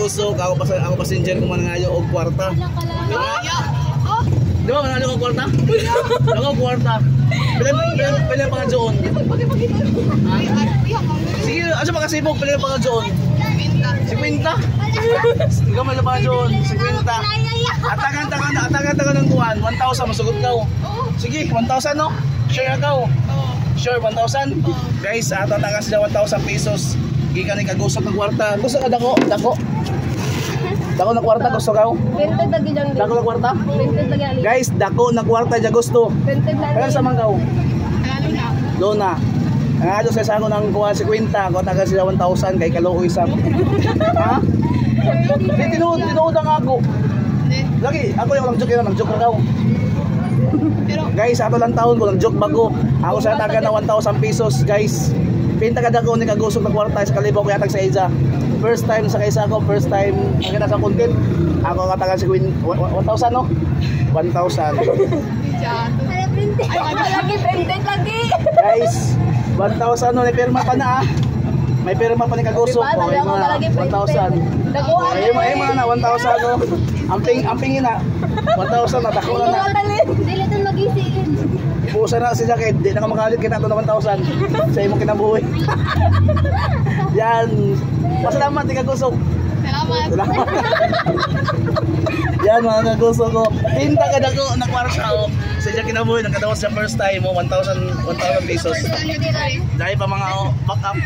kagusok, ako pa ako passenger kung manangayo og kwarta. Di ba manangayo og kwarta? Ako kwarta. Pila pila pila pa ka? Sige, asa pa kasibog, pila pa ka? 50. Ikaw man pa ka, 50. Atagan tagan atagan tagan ng kuan, 1,000 masugot ka. Sige, 1,000, no? Sure ka? Sure, 1,000? Guys, ato tagan sila 1,000 pesos. Gikan ni kagusok ng kwarta. Gusto ka dako? Dako. Dako na kwarta gusto ka? Printed lagi dyan. Dako na kwarta? Printed lagi ali. Guys, dako na kwarta ja gusto. Printed na. Kaya sa manggaw? Lona. Ang ano sa sako ng kuha 50, ko taga sila 1,000 kay kaluoy sa. Ha? Di tinuod, tinuod ang ako. Lagi, ako yung lang joke lang, joke ka. Guys, ato lang taon ko lang joke bago. Ako sa taga na 1,000 pesos, guys. Pinta ka dako ni kagusok na kwarta sa kalibo ko yatag sa Ija. First time sa kaysa ako, first time ang sa content. Ako katagan si Queen 1,000, no? 1,000. Printed. Lagi printed lagi. Guys, 1,000 no, may pirma pa na ah. May pirma pa ni kagusok. Diba? Okay Dako mo na, lagi printed. 1,000. Dako Okay mo, ay mo na 1,000 no. Amping ina. 1,000 na dako na na. Dili tan magisiin. Busa na si Jacket, di na ka makalit kita to na 1,000 sa imong kinabuhi. Yan. Pasalamat ni kagusok. Salamat. Salamat. Yan mga kagusto ko. Pinta ka dako na kwarta oh. Sa iya kinabuhi nagkadawas siya first time oh, 1,000 1,000 pesos. Dahil pa mga oh, back up.